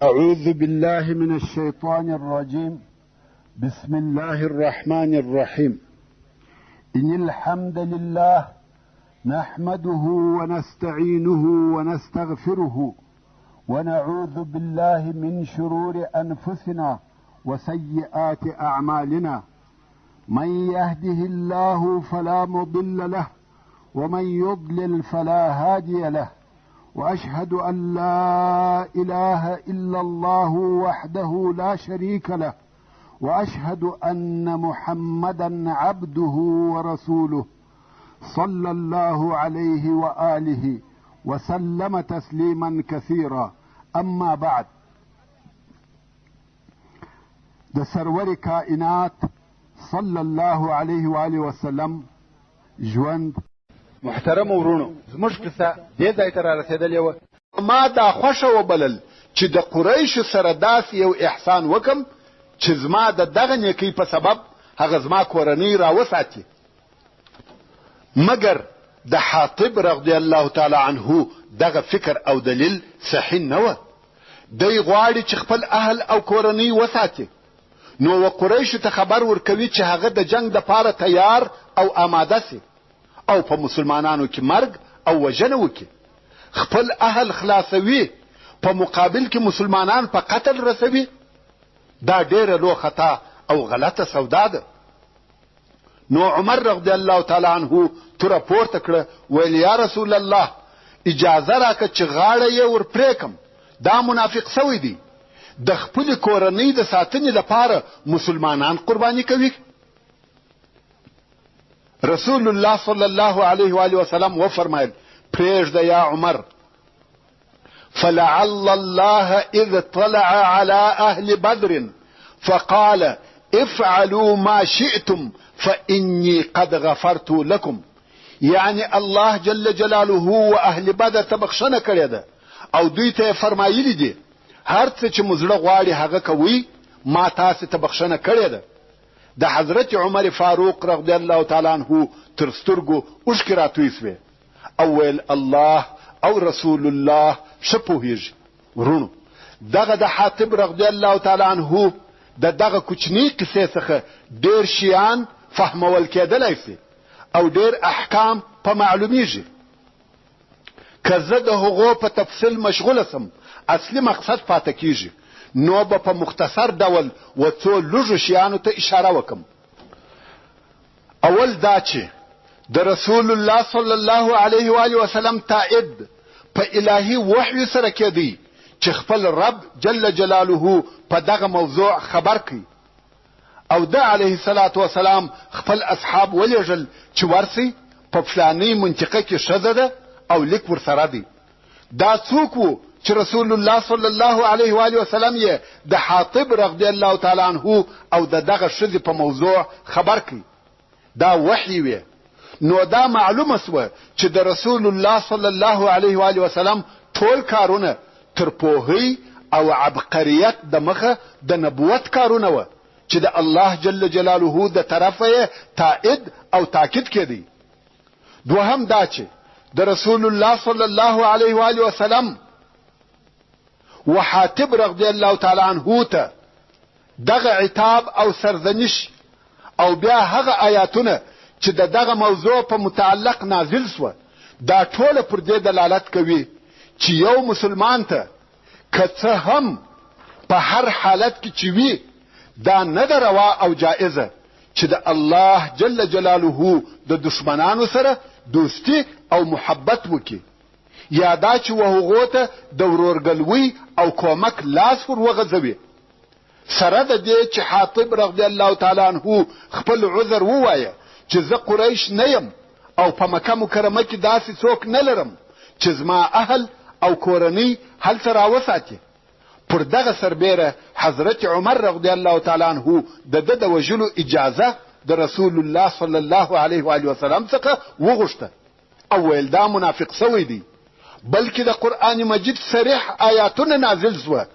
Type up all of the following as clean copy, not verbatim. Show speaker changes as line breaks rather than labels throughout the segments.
أعوذ بالله من الشيطان الرجيم. بسم الله الرحمن الرحيم. إن الحمد لله نحمده ونستعينه ونستغفره ونعوذ بالله من شرور أنفسنا وسيئات أعمالنا. من يهده الله فلا مضل له ومن يضلل فلا هادي له، وأشهد أن لا إله إلا الله وحده لا شريك له، وأشهد أن محمدا عبده ورسوله صلى الله عليه وآله وسلم تسليما كثيرا. أما بعد، د سرور کائنات صلی الله علیه وآله وسلم ژوند.
محترم ورونو، زموږ قصه دې ځای ته رارسېدلې وه. ما دا خوښه وبلل چې د قریشو سره داسې یو احسان وکم چې زما د دغه نیکۍ په سبب هغه زما کورنۍ راوساتي. مګر د حاطب رضی الله تعالی عنه دغه فکر او دلیل صحیح نه وه. دی غواړي چې خپل اهل او کورنۍ وساتي، نو و قریشو ته خبر ورکوي چې هغه د جنګ دپاره تیار او آماده سي او په مسلمانانو کې مرګ او وژنه وکړي، خپل اهل خلاصوي، په مقابل کې مسلمانان په قتل رسوي. دا ډېره لو خطا او غلطه سودا ده. نو عمر رضی الله تعالی عنه توره پورته کړه، ویل یا رسول الله، اجازه راکړه چې غاړه یې ور پرې کړم، دا منافق سوی دی، د خپلې کورنۍ د ساتنې لپاره مسلمانان قرباني کوي. رسول الله صلی الله علیه وآله وسلم وفرمایل، پرېږده یا عمر، فلعل الله إذ طلع على أهل بدر فقال افعلوا ما شئتم فإني قد غفرت لكم. یعنی الله جل جلاله و اهل بدر ته بخښنه کړې ده او دوی ته یې فرمایلي دي، هر څه چې مو زړه غواړي هغه کوئ، ما تاسې ته بخښنه کړې ده. د حضرت عمر فاروق رضی الله تعالی عنه تر سترګو اوښکې راتوی سوې او ویل الله او رسول الله ښه پوهېږي. وروڼو، دغه د حاطب رضی الله تعالی عنه د دغه کوچنۍ قصې څخه ډېر شیان فهمول کېدلی سي او ډېر احکام په معلومیږي. که زه د هغو په تفصیل مشغوله سم، اصلي مقصد پاته کیږي، نو به په مختصر ډول و څو لږو شیانو ته اشاره وکم. اول دا چې د رسول الله صلی الله علیه وآله وسلم تائید په الهي وحی سره کېدی چې خپل رب جل جلاله په دغه موضوع خبر کړي، او ده علیه الصلاة والسلام خپل اصحاب ولېږل چې ورسئ په فلانۍ منطقه کې ښځه ده او لیک ورسره دی. دا څوک وو چې رسول الله صلی الله علیه وآله وسلم یې د حاطب رضی الله تعالی عنه او د دغه ښځې په موضوع خبر کړي؟ دا وحی وې. نو دا معلومه سوه چې د رسول الله صلی الله علیه وآله وسلم ټول کارونه تر پوهۍ او عبقریت د مخه د نبوت کارونه وه چې د الله جل جلاله د طرفه یې تائید او تاکید کېدی. دوهم دا چې د رسول الله صلی الله علیه وآله وسلم و حاطب رضی الله تعالی عنه ته دغه عتاب او سرزنش او بیا هغه آیاتونه چې د دغه موضوع په متعلق نازل سوه، دا ټوله پر دې دلالت کوي چې یو مسلمان ته که څه هم په هر حالت کې چې وي، دا نه ده روا او جائزه چې د الله جل جلاله د دښمنانو سره دوستي او محبت وکړي، یا دا چې و هغو ته د ورورګلوۍ او کومک لاس ور وغځوي. سره د دې چې حاطب رضی الله تعالی عنه خپل عذر ووایه چې زه قریش نه یم او په مکه مکرمه کې داسې څوک نه لرم چې زما اهل او کورنۍ هلته راوساتي، پر دغه سربېره حضرت عمر رضی الله تعالی عنه د ده د وژلو اجازه د رسول الله صلی الله علیه وآله وسلم څخه وغوښته او ویل دا منافق سوی دی. بلکې د قرآن مجید صریح آیاتونه نازل سوه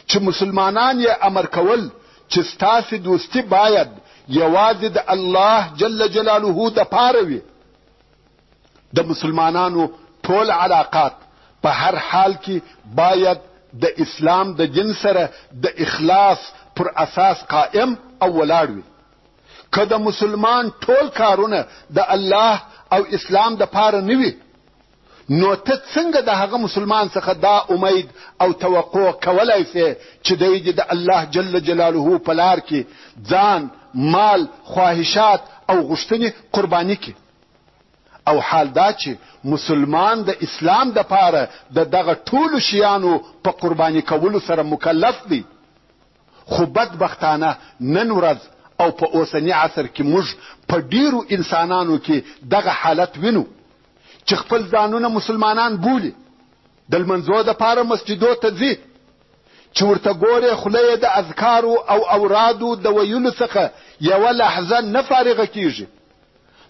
چې مسلمانان یې امر کول چې ستاسې دوستي باید یوازې د الله جل جلاله دپاره وي. د مسلمانانو ټول علاقات په هر حال کې باید د اسلام د دین سره د اخلاص پر اساس قائم او ولاړ وي. که د مسلمان ټول کارونه د الله او اسلام د پاره نه وي، نو ته څنګه د هغه مسلمان څخه دا امید او توقع کولای سې چې دی دې د الله جل جلاله په لار کې ځان، مال، خواهشات او غوښتنې قرباني کړي؟ او حال دا چې مسلمان د اسلام دپاره د دغه ټولو شیانو په قرباني کولو سره مکلف دی. خو بدبختانه نن ورځ او په اوسني عصر کې موږ په ډیرو انسانانو کې دغه حالت وینو چې خپل ځانونه مسلمانان بولي، د لمنځو دپاره مسجدو ته ځي، چې ورته ګورې خوله یې د اذکارو او اورادو د ویلو څخه یوه لحظه نه فارغه کیږي،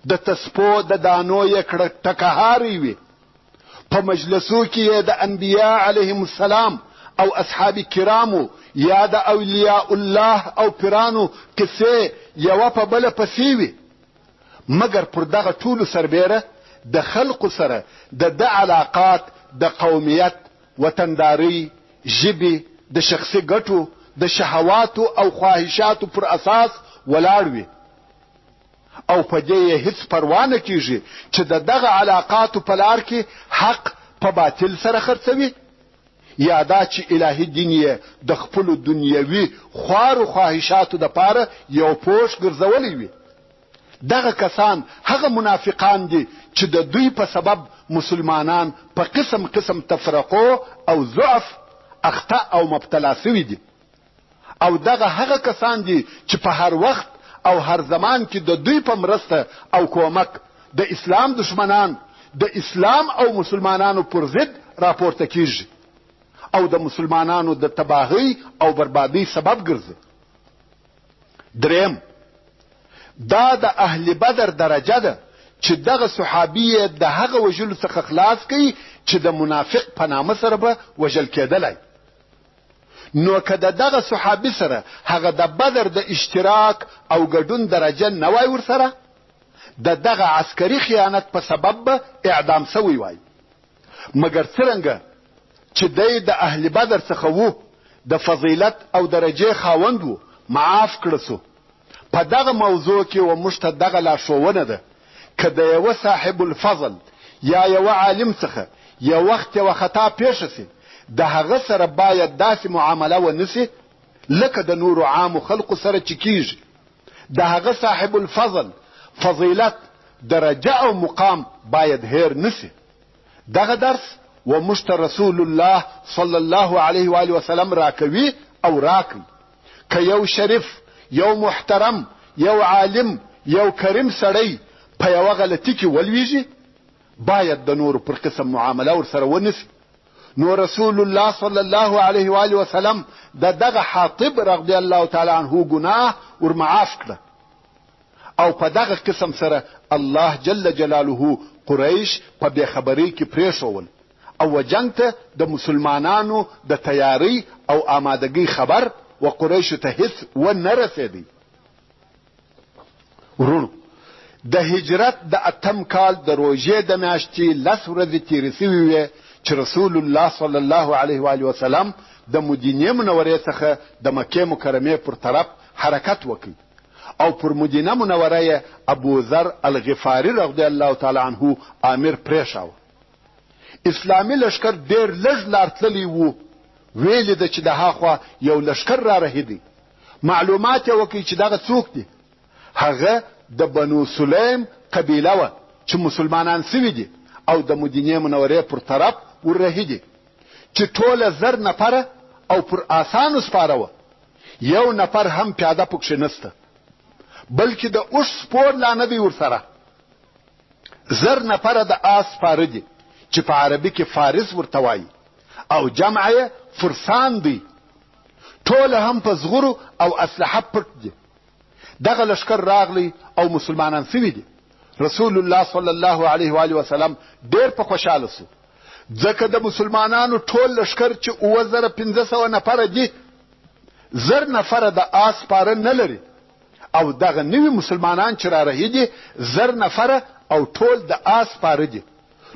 د تسپو د دانو یې کړه ټکهاری وي، په مجلسو کې یې د انبیا علیهم السلام او اصحاب کرامو یا د اولیاء الله او پیرانو قصې یوه په بله پسې وي، مګر پر دغه ټولو سربېره د خلقو سره د ده علاقات د قومیت، وطندارۍ، ژبې، د شخصي ګټو، د شهواتو او خواهشاتو پر اساس ولاړ وي او په دې یې هیڅ پروا نه کیږي چې د دغه علاقاتو په لار کې حق په باطل سره خرڅوي یا دا چې الهي دین یې د خپلو دنیوي خوارو خواهشاتو دپاره یو پوښ ګرځولی وي. دغه کسان هغه منافقان دي چې د دوی په سبب مسلمانان په قسم قسم تفرقو او ضعف اخته او مبتلا سوي دي او دغه هغه کسان دي چې په هر وخت او هر زمان کې د دوی په مرسته او کومک د اسلام دښمنان د اسلام او مسلمانانو پر ضد راپورته کیږي او د مسلمانانو د تباهۍ او بربادۍ سبب ګرځي. دریم، دا د اهل بدر درجه ده چې دغه صحابي یې د هغه وژلو څخه خلاص کړي چې د منافق په نامه سره به وژل کېدلی. نو که د دغه صحابي سره هغه د بدر د اشتراک او ګډون درجه نه وای ورسره، د دغه عسکري خیانت په سبب به اعدام سوی وای. مګر څرنګه چې دی د اهل بدر څخه وو، د فضیلت او درجې خاوند وو، معاف کړه سو. په دغه موضوع کې و موږ ته دغه لارښوونه ده، که د یوه صاحب الفضل یا یوه عالم څخه یو وخت یوه خطا پېښه سي، د هغه سره باید داسې معامله ونه سي لکه د نورو عامو خلقو سره چې کیږي. د هغه صاحب الفضل، فضیلت، درجه او مقام باید هېر نه سي. دغه درس و موږ ته رسول الله صلی الله علیه و آله وسلم راکوي او راکړي. که یو شریف، یو محترم، یو عالم، یو کریم سړی په یوه غلطي کې ولویږي، باید د نورو پر قسم معامله ورسره ونه سي. نو رسول الله صلی الله علیه و آله وسلم د دغه حاطب رضی الله تعالی عنه ګناه ور معاف کړه او په دغه قسم سره الله جل جلاله قریش په بېخبرۍ کې پرېښول او و جنګ ته د مسلمانانو د تیارۍ او آمادګۍ خبر و قریشو ته هیڅ و نه رسېدی. وروڼو د هجرت د اتم کال د روژې د میاشتې لس ورځې تېرې سوي وې چې رسول الله صلی الله علیه و آله وسلم د مدینې منورې څخه د مکې مکرمې پر طرف حرکت وکړ او پر مدینه منوره یې ابوذر الغفاري رضی الله تعالی عنه آمر پرېښاوه. اسلامي لښکر ډېر لږ لار تللی وو، ویې لیده چې د هاخوا یو لښکر را رهي دی. معلومات یې وکړ چې دغه څوک دي. هغه د بنو سلیم قبیله وه چې مسلمانان سوي دي او د مدینې منورې پر طرف ور رهي دي چې ټوله 1000 نفره او پر آسانو سپاره وه. یو نفر هم پیاده پکښې نسته، بلکې د اوښ سپور لا نه دی ورسره. 1000 نفره د آس سپاره دي چې په عربي کې فارس ورته وایي او جمع یې فرسان دی. ټوله هم په زغرو او اسلحه پټ دي. دغه لښکر راغلی او مسلمانان سوي دي. رسول الله صلی الله علیه و آله وسلم ډېر په خوشحاله سو، ځکه د مسلمانانو ټول لښکر چې 7500 نفره دي، 1000 نفره د آس سپاره نه لري او دغه نوي مسلمانان چې را رهي دي 1000 نفره او ټول د آس سپاره دي.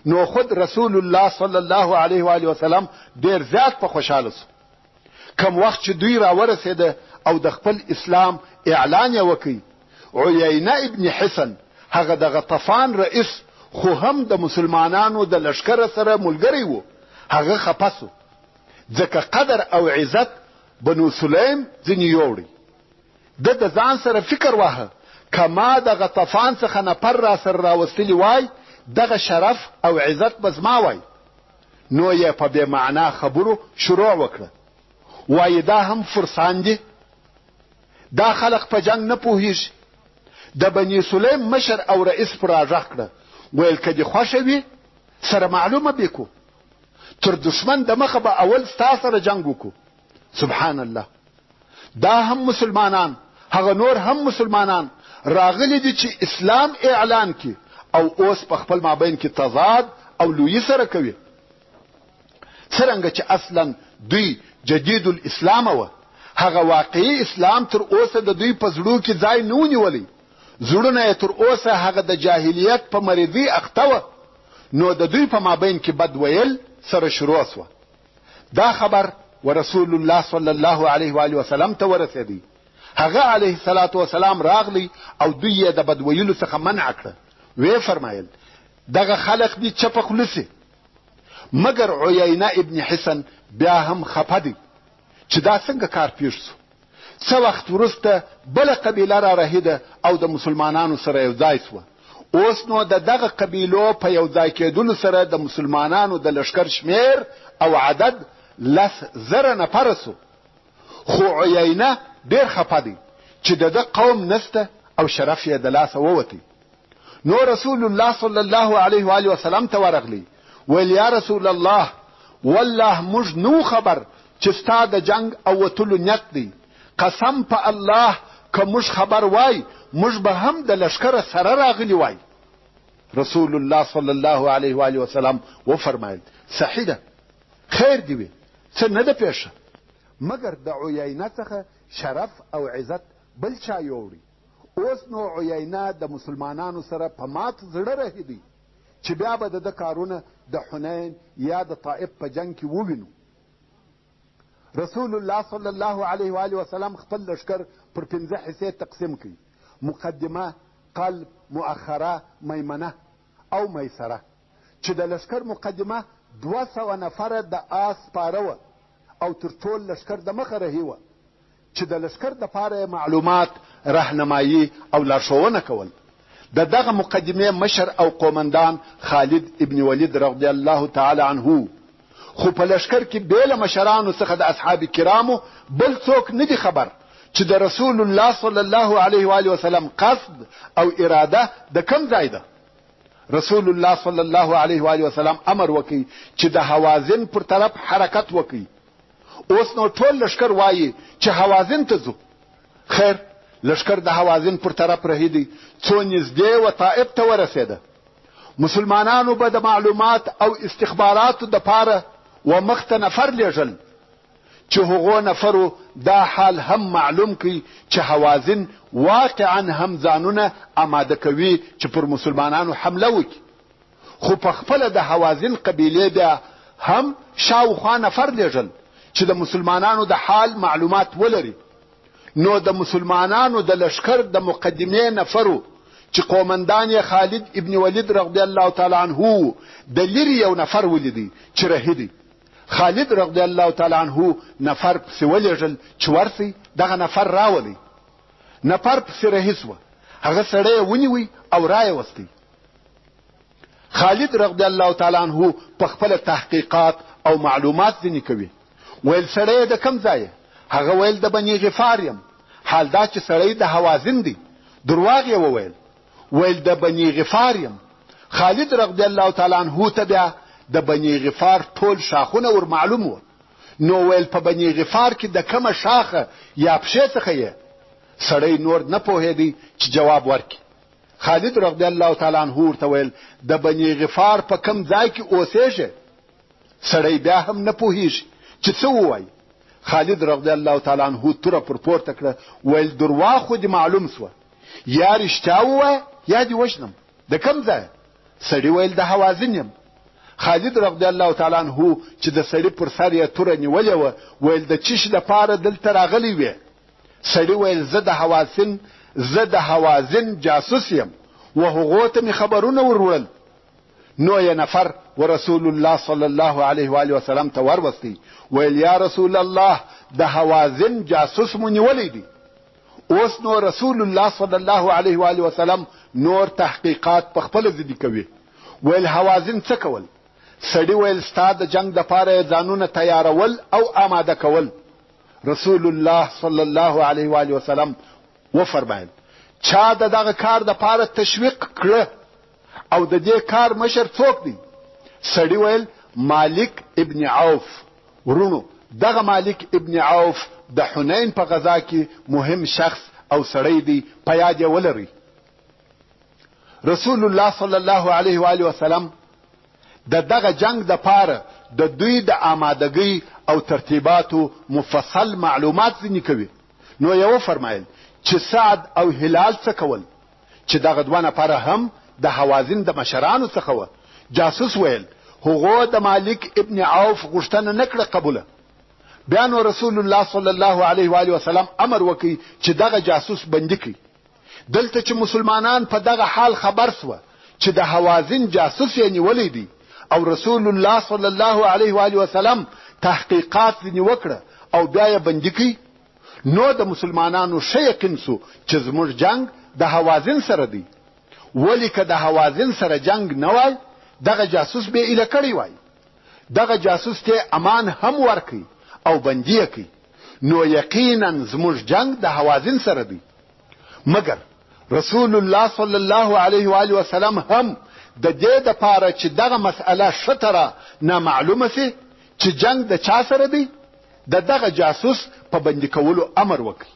نو خود رسول الله صلی الله علیه و آله وسلم ډیر زیات په خوشحاله سو. کوم وخت چې دوی راورسېده او د خپل اسلام اعلان یې وکړ، عیینه ابن حصن هغه د غطفان رئیس خو هم د مسلمانانو د لښکره سره ملګری و، هغه خپه سو، ځکه قدر او عزت بنو سلیم ځینې یوړی. ده د ځان سره فکر واهه، که ما د غطفان څخه نفر راسره راوستلي وای، دغه شرف او عزت به زما وای. نو یې په بې معنا خبرو شروع وکړه، وایي دا هم فرسان دي، دا خلق په جنګ نه پوهیږي. د بني سلیم مشر او رئیس پر راغږ کړه، ویل که دې خوښه وي سره معلومه به کړو، تر دښمن د مخه به اول ستا سره جنګ وکړو. سبحان الله، دا هم مسلمانان، هغه نور هم مسلمانان راغلي دي چې اسلام اعلان کړي او اوس په خپل مابین کې تضاد او لویي سره کوي. څرنګه چې اصلا دوی جدید الاسلام وه، هغه واقعي اسلام تر اوسه د دوی په زړو کې ځای نه و نیولی، زړونه یې تر اوسه هغه د جاهلیت په مریضۍ اخته وه، نو د دوی په مابین کې بد ویل سره شروع سوه. دا خبر ورسول الله صلی الله علیه و آله وسلم ته ورسېدی. هغه علیه الصلاة والسلام راغلی او دوی یې د بد ویلو څخه منع کړه. ویې فرمایل دغه خلق دي چپه خوله سي. مګر عیینه ابن حصن بیا هم خپه دی چې دا څنګه کار پیښ سو. څه وخت وروسته بله قبیله را رهي ده او د مسلمانانو سره یو ځای سوه. اوس نو د دغه قبیلو په یو ځای کېدلو سره د مسلمانانو د لښکر شمېر او عدد 10,000 نفره سو. خو عیینه ډېر خفه دی چې د ده قوم نسته او شرف یې د لاسه ووتی. نو رسول الله صلی الله علیه و آله وسلم ته ورغلی، ویل یا رسول الله، والله موږ نو خبر چې ستا د جنګ او وتلو نیت دی، قسم په الله که موږ خبر وای موږ به هم د لښکره سره راغلي وای. رسول الله صلی الله علیه و آله وسلم وفرمایل صحیح ده، خیر دې وي، څه نه ده پېښه. مګر د عیینه څخه شرف او عزت بل چا یوړي. اوس نو عیینه د مسلمانانو سره په مات زړه رهي دی چې بیا به د ده کارونه د حنین یا د طائف په جنګ کې ووینو. رسول الله صلی الله علیه و آله وسلم خپل لښکر پر 5 حصې تقسیم کړ: مقدمه، قلب، مؤخره، میمنه او میسره. چې د لښکر مقدمه 200 نفره د آس سپاره وه او تر ټول لښکر د مخه رهي وه، چې د لښکر دپاره یې معلومات، رهنمایي او لارښوونه کول. د دغه مقدمې مشر او قومندان خالد ابن ولید رضی الله تعالی عنه. خو په لښکر کې بې له مشرانو څخه د اصحاب کرامو بل څوک نه دي خبر چې د رسول الله صلی الله علیه و آله وسلم قصد او اراده د کوم ځای ده. رسول الله صلی الله علیه و آله وسلم امر وکړ چې د هوازن پر طرف حرکت وکړي. اوس نو ټول لښکر وایي چې هوازن ته ځو. خیر، لښکر د هوازن پر طرف رهي دی، څو نږدې و طائف ته ورسېده. مسلمانانو به د معلومات او استخباراتو دپاره و مخته نفر لېږل چې هغو نفرو دا حال هم معلوم کړي چې هوازن واقعا هم ځانونه اماده کوي چې پر مسلمانانو حمله وکړي. خو په خپله د هوازن قبیلې بیا هم شاوخوا نفر لېږل چې د مسلمانانو د حال معلومات ولري. نو د مسلمانانو د لښکر د مقدمې نفرو چې قومندان یې خالد ابن ولید رضی الله تعالی عنه و، د لرې یو نفر ولیدی چې رهي دی. خالد رضی الله تعالی عنه نفر پسې ولېږل چې ورسئ دغه نفر راولئ. نفر پسې رهي سوه، هغه سړی یې ونیوی او رایې وستی. خالد رضی الله تعالی عنه په خپله تحقیقات او معلومات ځینې کوي. ویل سړی د کوم ځای؟ هغه ویل د بني غفار یم. حال دا چې سړی د هوازن دی. درواغ یې وویل، ویل د بني غفار یم. خالد رضی الله تعالی عنه ته بیا د بني غفار ټول شاخونه ور معلوم وو. نو ویل په بني غفار کې د کومه شاخه یا پښې څخه یې؟ سړی نور نه پوهېدی چې جواب ورکړي. خالد رضی الله تعالی عنه ورته ویل د بني غفار په کوم ځای کې اوسېږې؟ سړی بیا هم نه پوهېږي چې څه ووایي. خالد رضی الله تعالی عنه توره پر پورته کړه، ویل درواغ خو دې معلوم سوه، یا رښتیا ووایه یا دې وژنم. د کوم ځایه؟ سړي ویل د هوازن یم. خالد رضی الله تعالی عنه چې د سړي پر سر یې توره نیولې وه، ویل د چیشي دپاره دلته راغلی وې؟ سړي ویل زه د هواسن زه د هوازن جاسوس یم و هغو ته مې خبرونه ور وړل. نو یې نفر و رسول الله صلی الله علیه و آله وسلم ته وروستی، ویل یا رسول الله د هوازن جاسوس مو نیولی دی. اوس نو رسول الله صلی الله علیه و آله وسلم نور تحقیقات په خپله ځینې کوي. ویل هوازن څه کول؟ سړي ویل ستا د جنګ دپاره یې ځانونه تیارول او آماده کول. رسول الله صلی الله علیه و آله وسلم وفرمایل چا د دغه کار دپاره تشویق کړه او د دې کار مشر څوک دی؟ سړي ویل مالک ابن عوف. وروڼو دغه مالک ابن عوف د حنین په غزا کې مهم شخص او سړی دی، په یاد یې ولرئ. رسول الله صلی الله علیه و آله وسلم د دغه جنګ دپاره د دوی د آمادګۍ او ترتیباتو مفصل معلومات ځینې کوي، نو یې وفرمایل چې سعد او هلال څه کول؟ چې دغه دوه نفره هم د هوازن د مشرانو څخه وه. جاسوس ویل هغو د مالک ابن عوف غوښتنه نه کړه قبوله. بیا نو رسول الله صلی الله علیه و آله وسلم امر وکړ چې دغه جاسوس بندي کړي. دلته چې مسلمانان په دغه حال خبر سوه چې د هوازن جاسوس یې نیولی دی او رسول الله صلی الله علیه و آله وسلم تحقیقات ځینې وکړه او بیا یې بندي کړي، نو د مسلمانانو ښه یقین سو چې زموږ جنګ د هوازن سره دی. ولې که د هوازن سره جنګ نه وای، دغه جاسوس به ایله کړی وای. دغه جاسوس ته امان هم ورکړ او بندي یې کړ، نو یقینا زموږ جنګ د هوازن سره دی. مګر رسول الله صلی الله علیه و آله وسلم هم د دې دپاره چې دغه مسئله ښه ترا نامعلومه سي چې جنګ د چا سره دی، د دغه جاسوس په بندي کولو امر وکړ.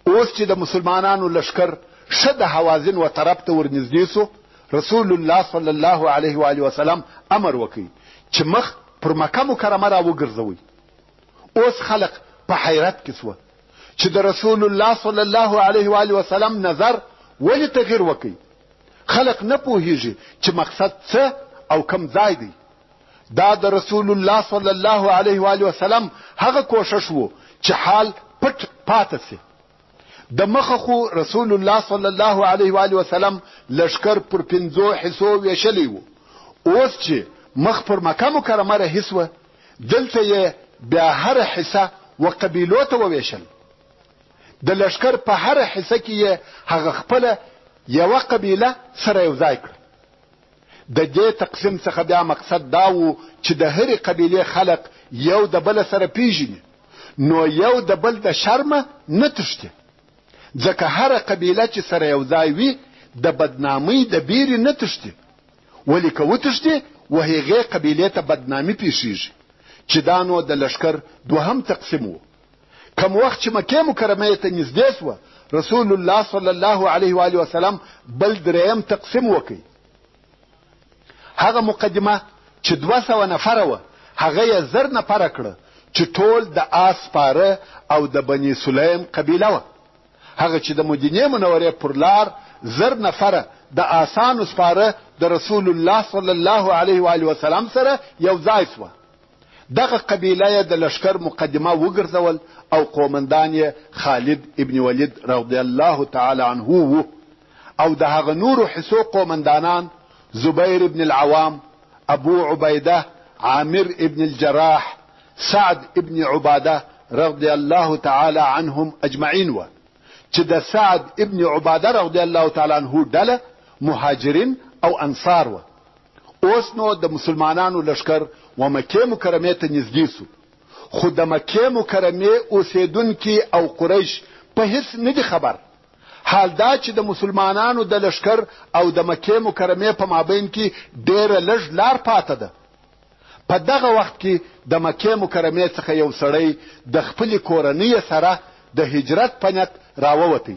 اوس چې د مسلمانانو لښکر ښه د هوازن و طرف ته ورنږدې سو، رسول الله صلی الله علیه و آله وسلم امر وکړ چې مخ پر مکه مکرمه راوګرځوئ. اوس خلق په حیرت کې سوه چې د رسول الله صلی الله علیه و آله وسلم نظر ولې تغییر وکړ. خلق نه پوهیږي چې مقصد څه او کم ځای دی. دا د رسول الله صلی الله علیه و آله وسلم هغه کوښښ وو چې حال پټ پاته سي. د مخه خو رسول الله صلی الله علیه و آله وسلم لښکر پر پنځو حصو ویشلی وو. اوس چې مخ پر مکه مکرمه رهي سوه، دلته یې بیا هره حصه و قبیلو ته وویشل. د لښکر په هره حصه کې یې هغه خپله یوه قبیله سره یو ځای کړه. د دې تقسیم څخه بیا مقصد دا و چې د هرې قبیلې خلق یو د بله سره پیژني، نو یو د بل د شرمه نه تښتي، ځکه هره قبیله چې سره یو ځای وي د بدنامۍ د بیرې نه تښتي، ولې که وتښتي و هغې قبیلې ته بدنامي پیښیږي، چې دا نو د لښکر دوهم تقسیم و. کوم وخت چې مکې مکرمې ته نږدې سوه، رسول الله صلی الله علیه و آله وسلم بل دریم تقسیم وکړ. هغه مقدمه چې 200 نفره وه، هغه یې 1000 نفره کړه چې ټول د آس سپاره او د بني سلیم قبیله وه. هغه چې د مدینې منورې پر لار 1000 نفره د آسانو سپاره د رسول الله صلی الله علیه و آله وسلم سره یو ځای سوه. دغه قبیله یې د لښکر مقدمه وګرځول او قومندان یې خالد ابن ولید رضی الله تعالی عنه وو او د هغه نورو حصو قومندانان زبیر ابن العوام، ابو عبیده، عامر ابن الجراح، سعد ابن عباده رضی الله تعالی عنهم اجمعین وه، چې د سعد ابن عباده رضی الله تعالی عنه ډله مهاجرین او انصار وه. اوس نو د مسلمانانو لښکر و مکې مکرمې ته نږدې سو، خو د مکې مکرمې اوسېدونکي او قریش په هیڅ نه دي خبر. حال دا چې د مسلمانانو د لښکر او د مکې مکرمې په مابین کې ډېره لږ لار پاته ده. په دغه وخت کې د مکې مکرمې څخه یو سړی د خپلې کورنۍ سره د هجرت په نیت راووتی،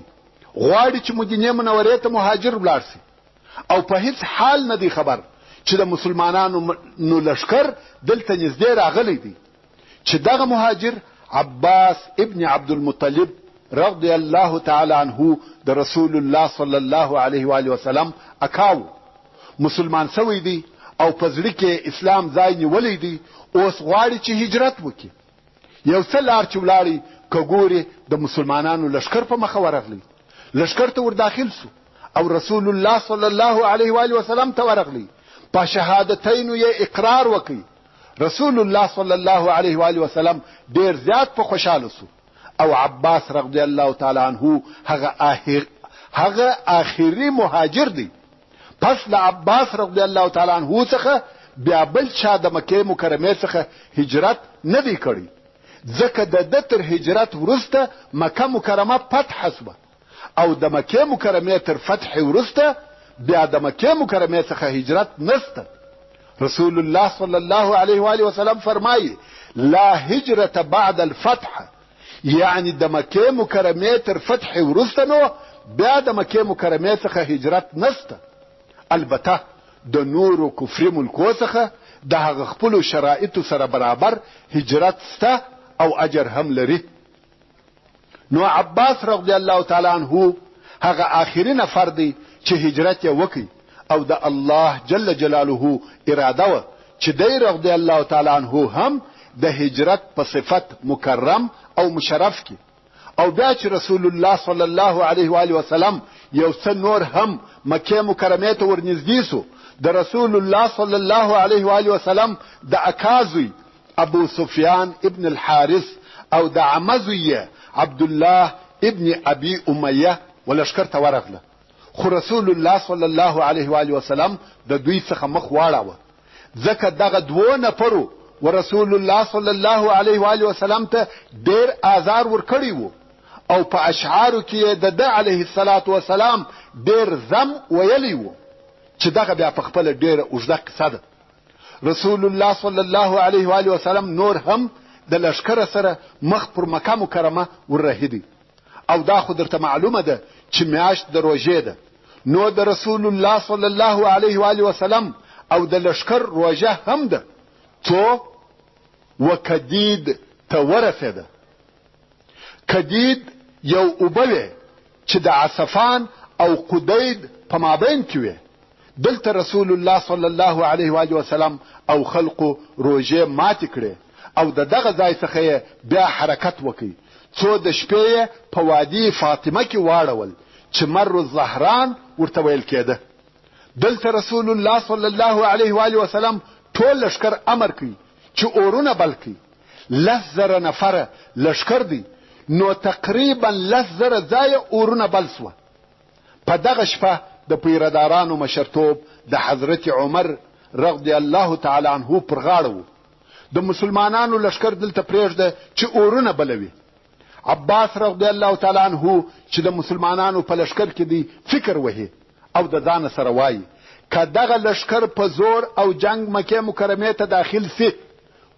غواړي چې مدینې منورې ته مهاجر ولاړ سي او په هیڅ حال نه دی خبر چې د مسلمانانو نو لښکر دلته نږدې راغلی دی، چې دغه مهاجر عباس ابن عبدالمطلب رضی الله تعالی عنه د رسول الله صلی الله علیه و آله وسلم اکا و، مسلمان سوی دی او په زړه کې اسلام ځای نیولی دی، اوس غواړي چې هجرت وکړي. یو څه لار چې ولاړی، که ګوري د مسلمانانو لښکر په مخه ورغلی. لښکر ته ورداخل سو او رسول الله صلی الله علیه و آله وسلم ته ورغلی، په شهادتینو یې اقرار وکړ. رسول الله صلی الله علیه و آله وسلم ډیر زیات په خوشاله سو او عباس رضی الله تعالی عنه هغه آخري مهاجر دی. پس له عباس رضی الله تعالی عنه څخه بیا بل چا د مکې مکرمې څخه هجرت نه دی کړی، ځکه د ده تر هجرت وروسته مکه مکرمه فتح سوه او د مکې مکرمې تر فتح وروسته بیا د مکې مکرمې څخه هجرت نسته. رسول الله صلی الله علیه و آله وسلم فرمایي: لا هجرة بعد الفتح، یعنی د مکې مکرمې تر فتح وروسته نو بیا د مکې مکرمې څخه هجرت نسته. البته د نورو کفري ملکو څخه د هغه خپلو شرایطو سره برابر هجرت سته او اجر هم لري. نو عباس رضی الله تعالی عنه هغه آخري نفر دی چې هجرت یې وکړ او د الله جل جلاله اراده وه چې دی رضی الله تعالی عنه هم د هجرت په صفت مکرم او مشرف کړي. او بیا چې رسول الله صلی الله علیه و آله وسلم یو څه نور هم مکې مکرمې ته ورنږدې سو، د رسول الله صلی الله علیه و آله وسلم د اکا زوی ابو سفیان ابن الحارث او د عمه زوی یې عبدالله ابن ابي امیه و لښکر ته ورغله، خو رسول الله صلی الله علیه و آله وسلم د دوی څخه مخ واړاوه، ځکه دغه دوو نفرو و رسول الله صلی الله علیه و آله وسلم ته ډیر آزار ورکړی وو او په اشعارو کې یې د ده علیه الصلاة والسلام ډیر ذم ویلی وو، چې دغه بیا په خپله ډیره اوږده قصه ده. رسول الله صلی الله علیه و آله وسلم نور هم د لښکره سره مخ پر مکه مکرمه وررهي دی او دا خو درته معلومه ده چې میاشت د روژې ده، نو د رسول الله صلی الله علیه و آله وسلم او د لښکر روژه هم ده، څو و کدید ته ورسېده. کدید یو اوبه وې چې د عصفان او قدید په مابین کې وې. دلته رسول الله صلی الله علیه و آله وسلم او خلقو روژې ماتې کړې او د دغه ځای څخه یې بیا حرکت وکړ، څو د شپې یې په وادي فاطمه کې واړول چې مر الظهران ورته ویل کېده. دلته رسول الله صلی الله علیه و آله وسلم ټول لښکر امر کړ چې اورونه بل کړي. 10,000 نفره لښکر دی، نو تقریبا 10,000 ځایه اورونه بل سوه. په دغه شپه د پیردارانو مشرتوب د حضرت عمر رضی الله تعالی عنه پر غاړه و. د مسلمانانو لښکر دلته پرېږده چې اورونه بلوي. عباس رضی الله تعالی عنه چې د مسلمانانو په لښکر کې دی فکر وهي او د ځانه سره وایي: که دغه لښکر په زور او جنګ مکې مکرمې ته داخل سي،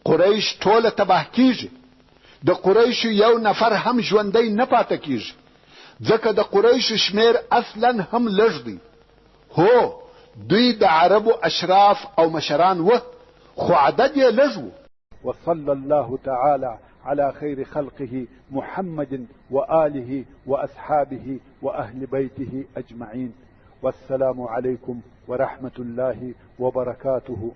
قریش ټوله تباه کیږي، د قریشو یو نفر هم ژوندی نه پاته کیږي، ځکه د قریشو شمېر اصلا هم لږ دی. هو، دوی د عربو اشراف او مشران وه، خو عدد یې لږ و.
وصلى الله تعالى على خير خلقه محمد وآله وأصحابه وأهل بيته أجمعين، والسلام عليكم ورحمة الله وبركاته.